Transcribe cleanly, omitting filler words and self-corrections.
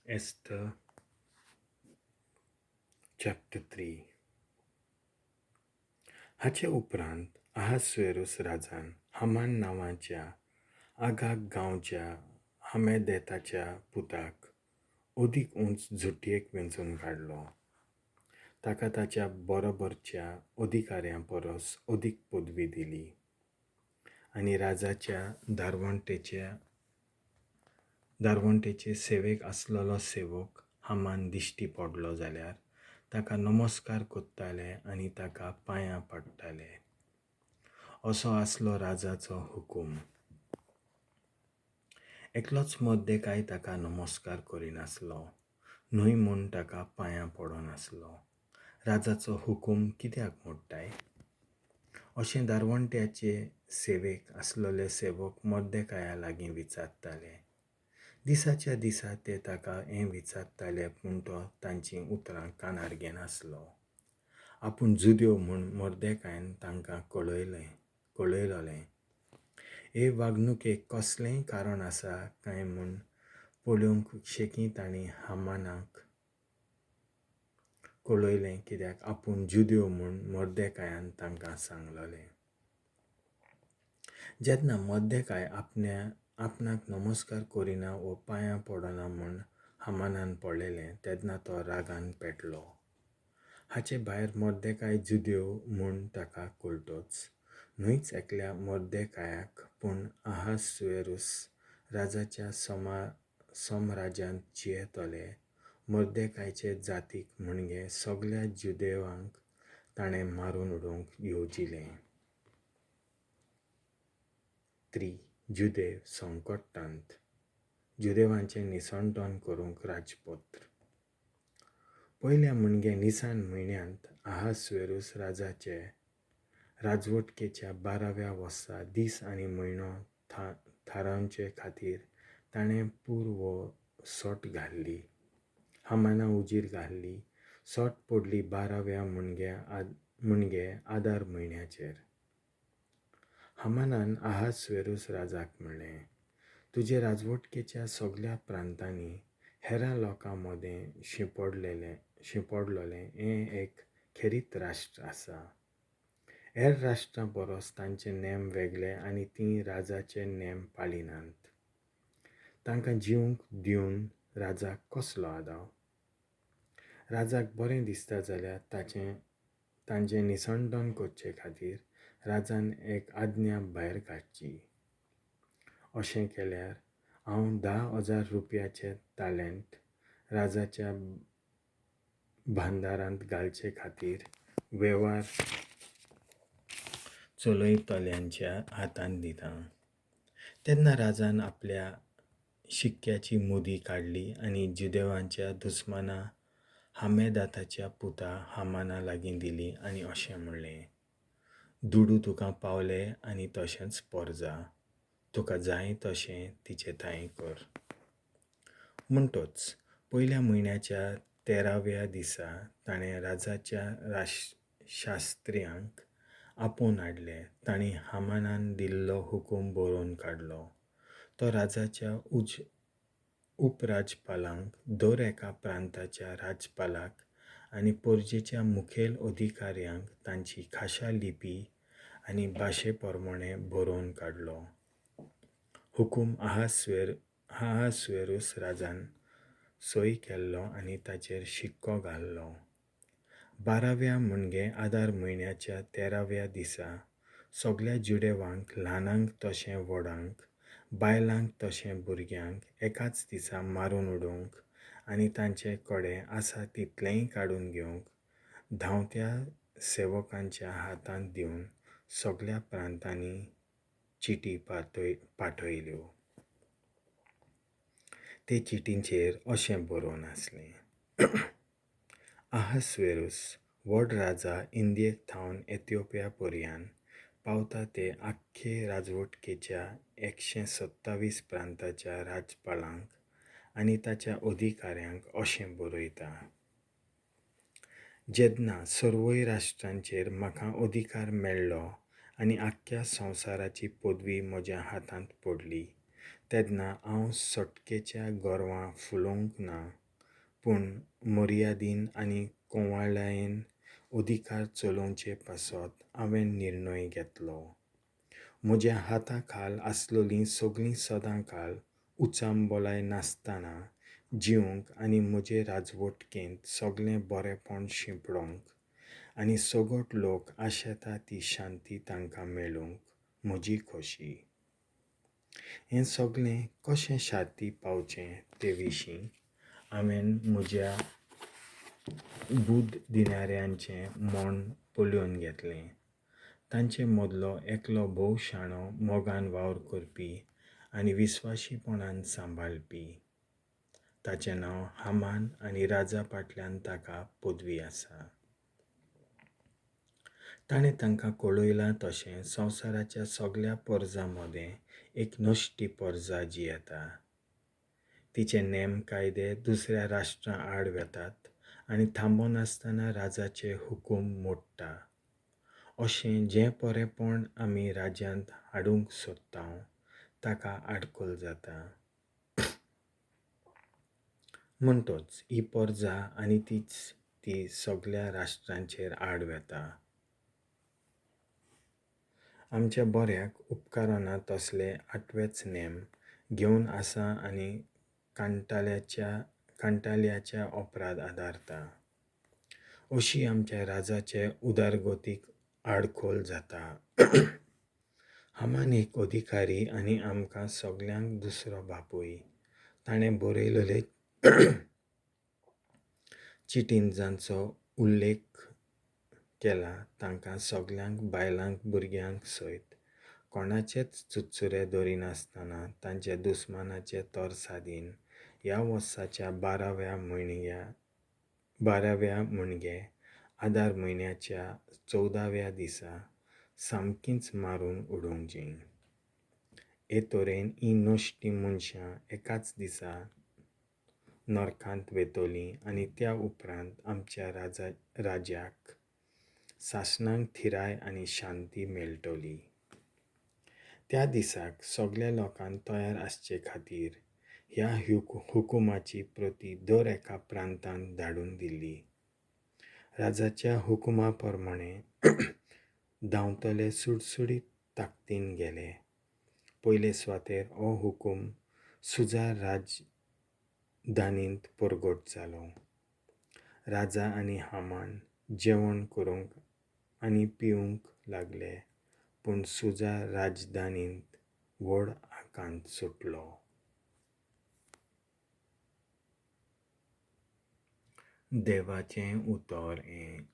Esther chapter 3. हाचे उपरांत अहासुएरूस राजान हामान नांवाच्या आगाग गांवच्या हमेदेताच्या पुताक अदीक उंच झुटयेक वेंचून काडलो. ताका ताच्या बरोबरच्या अधिकाऱ्यां परस अदीक पदवी दिली आनी राजाच्या दारवंटेचे सेवेक आसलेलो सेवक हामान दिश्टी पडलो जाल्यार ताका नमस्कार करताले आनी ताका पांयां पडटाले. असो आसलो राजाचो हुकूम. एकलोच मर्देकाय ताका नमस्कार करिनासलो, न्हय म्हूण ताका पांयां पडनासलो. राजाचो हुकूम कित्याक मोडटाय? अशें दारवंट्याचे सेवेक आसलेले सेवक मर्देकाया लागीं विचारताले. दिसाच्या दिसा ते ताका हें विचारताले, पूण तो तांचीं उतरां कानार घेनासलो. आपूण जुदेव म्हूण मर्देकायन तांकां कळयलें. हे वागणुकेक कसलेंय कारण आसा काय म्हूण पळोवंक शेकीं तांणी हामानाक कळयलें, कित्याक आपूण जुदेव म्हूण मर्देकायान तांकां सांगलेलें. जेन्ना मर्देकाय आपणाक नमस्कार करिना वो पांयां पडना म्हूण हामानान पळयलें तेन्ना तो रागान पेटलो. हाचे भायर मर्देकाय जुदेव म्हूण ताका कळटच न्हयच एकल्या मर्देकायाक, पूण अहासुएरूस राजाच्या साम्राज्यांत जियेतले मर्देकायचे जातीक म्हणजे सगल्या जुदेवांक ताणें मारून उडोवंक येवजिलें. 3. जुदेव संकटांत. जुदेवांचें निसंटन करूंक राजपत्र. पयल्या म्हणजे निसान म्हयन्यांत अहासुएरूस राजाचे राजवटकेच्या 12व्या वर्सा दीस आनी म्हयनो थारावचे खातीर ताणें पूर्व सोट घाल्ली. हामाना उजीर घाल्ली. सोट पडली 12व्या म्हणजे आदार म्हयन्याचेर. हामानान अहासुएरूस राजाक म्हणलें, तुजे राजवटकेच्या सगल्या प्रांतांनी हेरां लोकां मदें शिंपडलेलें हें एक खेरीत राष्ट्र आसा. हेर राष्ट्रां परस तांचे नेम वेगळे आनी तीं राजाचे नेम पाळिनात. तांकां जिवंक दिवन राजाक कसलो आदाव? राजाक बरें दिसता जाल्यार तांचें निसंटन करचे खातीर राजान एक आज्ञा भायर काडची. अशें केल्यार हांव 10,000 रुपयाचे तालेंत राजाच्या भांडारांत घालचे खातीर वेव्हार चलयतल्यांच्या हातांत दितां. तेन्ना राजान आपल्या शिक्क्याची मुदी काडली आनी जुदेवांच्या दुस्माना हमेदाताच्या पुता हामाना लागीं दिली आनी अशें म्हणलें, दुडू तुका पावले आनी तशेंच पोरजा, तुका जाय तशें तिचे थांय कर. म्हणटच पयल्या म्हयन्याच्या 13व्या दिसा ताणें राजाच्या शास्त्र्यांक आपोवन हाडले. तांणी हामानान दिल्लो हुकूम बरोवन काडलो. तो राजाच्या उपराजपालांक, दर एका प्रांताच्या राजपालाक आनी परजेच्या मुखेल अधिकाऱ्यांक तांची खाशा लिपी आनी भाशे प्रमाणें बरोवन काडलो. हुकूम अहासुएरूस राजान सय केल्लो आनी ताचेर शिक्को घाल्लो. 12व्या म्हणजे आदार म्हयन्याच्या 13व्या दिसा सगल्या जुदेवांक, ल्हानांक तशें व्हडांक, बायलांक तशें भुरग्यांक एकाच दिसा मारून उडोवंक आनी तांचे कडेन आसा तितलेंय काडून घेवंक धांवत्या सेवकांच्या हातांत दिवन सगल्या प्रांतांनी चिटी पाठयल्यो. ते चिटींचेर अशें बरोवन आसलें, अहासुएरूस व्हड राजा इंडियेक थावन एथिओपिया पर्यान पावता ते आख्खे राजवटकेच्या 127 प्रांताच्या राजपालांक आनी ताच्या अधिकाऱ्यांक अशें बरयता, जेन्ना सर्वय राष्ट्रांचेर म्हाका अधिकार मेळ्ळो आनी आख्ख्या संवसाराची पदवी म्हज्या हातांत पडली, तेदनां हांव सटकेच्या गोरवां फुलोवंक ना, पूण मर्यादीन आनी कोवाळायेन अधिकार चलोवचे पासत हांवें निर्णय घेतलो. म्हज्या हाता खाल आसलोलीं सगळीं सदां काळ उचांबळाय नासतना जिवंक आनी म्हजे राजवटकेंत सगळें बरेपण शिंपडोंक आनी सगट लोक आशेता ती शांती तांकां मेळूंक म्हजी खोशी. हें सगळें कशें शाती पावचें ते विशीं हांवें म्हज्या बूद दिणाऱ्यांचें मन पळोवन घेतलें. तांचे मदलो एकलो भोव शाणो, मोगान वावर करपी आनी विस्वाशीपणान सांबाळपी. ताचें नांव हामान आनी राजा फाटल्यान ताका पदवी आसा. ताणें तांकां कळयलां तशें संवसाराच्या सगळ्या परजां मदें एक नश्टी परजा जियेता. तिचे नेम कायदे दुसऱ्या राष्ट्रां आड वेतात आनी थांबनासतना राजाचे हुकूम मोडटा. अशें जें बरेपण आमी राज्यांत हाडूंक सोदता ताका आडखळ जाता. म्हणटच ही परजा आनी तीच ती सगळ्या राष्ट्रांचेर आड वेता. आमच्या बऱ्याक उपकारना तसले आठवेच नेम घेवन आसा आनी कांटाळ्याच्या अपराध आदारता. अशी आमच्या राजाचे उदरगतीक आडखळ जाता. हामान एक अधिकारी आनी आमकां सगळ्यांक दुसरो बापूय. ताणें बरयलेले चिटीन जांचो उल्लेख केला तांकां सगळ्यांक, बायलांक, भुरग्यांक सयत कोणाचेच चुरचुरे दवरिनासतना तांच्या दुस्मानाचे तरसादीन ह्या वर्साच्या बाराव्या म्हणगे आदार म्हयन्याच्या 14व्या दिसा सामकींच मारून उडोवचीं. हे तरेन हीं नश्टीं मनशां एकाच दिसा नरकांत वेतलीं आनी त्या उपरांत आमच्या राज्याक सासणाक थिराय आनी शांती मेळटली. त्या दिसाक सगळ्या लोकांक तयार आसचे खातीर ह्या हुकुमाची प्रती दर एका प्रांतांत धाडून दिल्ली. राजाच्या हुकुमा प्रमाणे धांवतले सुडसुडीत ताकदीन गेले. पयले सुवातेर हो हुकूम सुजा राजधानींत परगट जालो. राजा आनी हामान जेवण करूंक आनी पिवंक लागले, पूण सुजा राजधानींत व्हड आकांत सुटलो. देवाचें उतर हें.